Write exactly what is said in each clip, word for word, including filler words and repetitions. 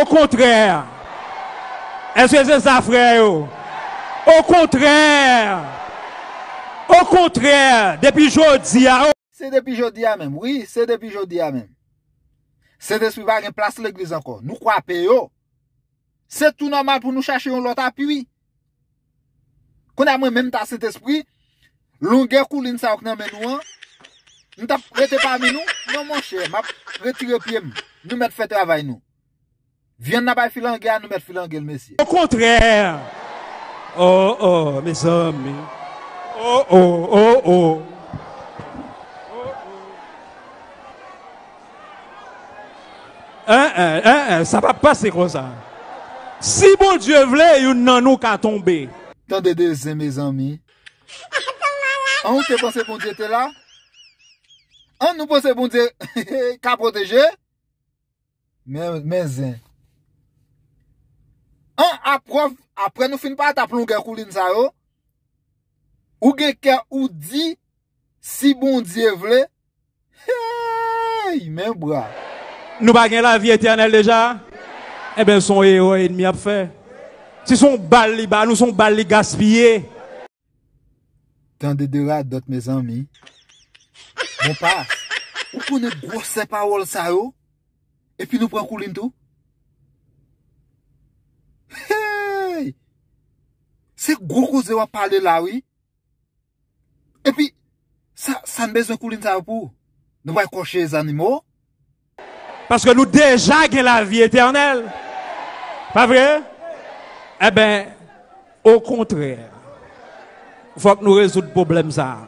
Okontrè. Èske se sa, frè yo? Okontrè. Okontrè, depi jodi a, Se depi jodi a menm, wi, se depi jodi a menm. Sentespri pa gen plas legliz ankò. Nou kwape yo. Se tou nòmal pou nou chache yon lòt apui. Kounye a mwen menm ta Sentespri, longè koulin sa yo k nan men nou an, m t ap rete pami nou? Non, monchè, m ap retire pye m. Nou mèt fè travay nou. Vyann n ap bay filange a, nou mèt filange l, mesye. Okontrè. Oh, oh, mezanmi. Oh, oh, oh, oh. En, en, en, en, sa p ap pase konsa. Si Bondye vle, youn nan nou ka tonbe. Tande de zen, mezanmi. An, ou te panse Bondye te la? An, nou panse Bondye ka pwoteje? Men, men zen. An, aprè, aprè nou fin pale ap longè koulin sa yo, ou gen kè ou di, si Bondye vle, hey, men bra. Nou pa gen lavi etènèl deja? Enben, se yon erè ènmi ap fè. Si se yon bal li ba nou, se yon bal li gaspiye. Tande de radòt, mezanmi. Bon, pas, ou konnen gwosè pawòl sa yo? Epi nou pran koulin tou? Hey! Se gwo koze w ap pale la, wi. Epi, sa, sa n bezwen koulin sa yo pou? Nou pral kòche zannimo? Paske nou deja gen lavi etènèl. Pa vre? Enben, okontrè, fòk nou rezoud pwoblèm sa a.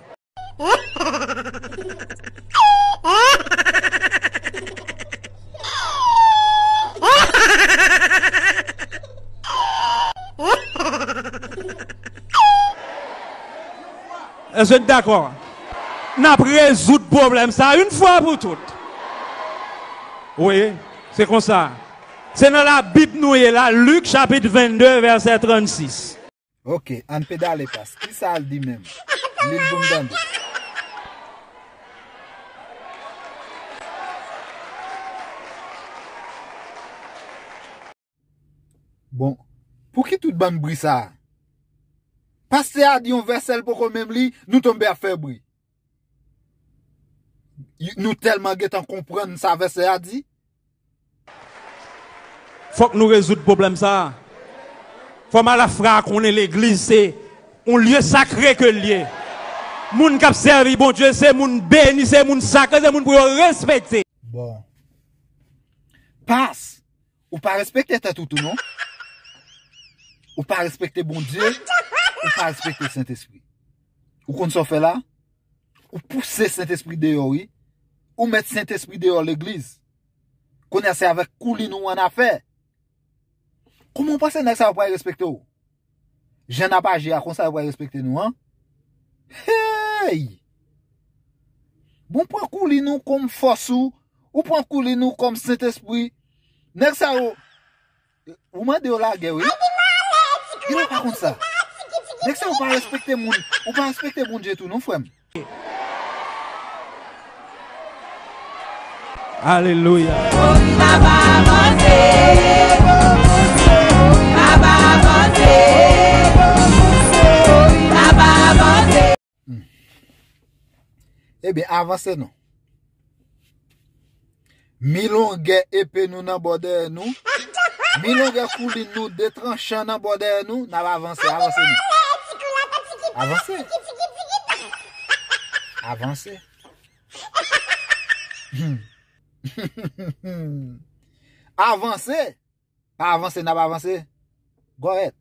Èske n dakò? N ap rezoud pwoblèm sa a yon fwa pou tout. Wi, se konsa. Se nan Labib nou ye la, Lik chapit vennde, vèsè trannsis. Ok, ann pedale, pas. Kisa l di menm? Li l pou m tande. Bon, pouki tout bann bri sa a? Pastè a di yon vèsè l poko menm li, nou tonbe ap fè bri. Y-, nou tèlman gentan konprann sa vèsè a di. Fòk nou rezoud pwoblèm sa a. Fò malafra a konnen legliz se yon lye sakre ke l ye. Moun k ap sèvi Bondye se moun beni, se moun sakre, se moun pou yo respekte. Bon. Pas, ou pa respekte tèt ou tou non. Ou pa respekte Bondye, ou pa respekte Sentespri. Ou konn sa w fè la? Ou pouse Sentespri deyò, wi. Ou met Sentespri deyò legliz. Kounye a se avèk koulin ou an afè. Kòman w panse nèg sa yo pral respekte w? Jan n ap aji a, konsa yo pral respekte nou an? Hey! Bon, pran koulin ou kòm fòs ou, ou pran koulin ou kòm Sentespri. Nèg sa yo, ou mande yo lagè, wi. Gen lè w pa konn sa. Nèg sa yo pa respekte moun, ou pa respekte Bondye tou non, frè m. Alelouya. Ebyen, avanse non. Mi longè epe nou nan bò dèyè nou. Mi longè koulin nou de tranchan nan bò dèyè nou. N ap avanse, avanse non. Avanse. Avanse. Avanse. Pa avanse, n ap avanse. Go ahead.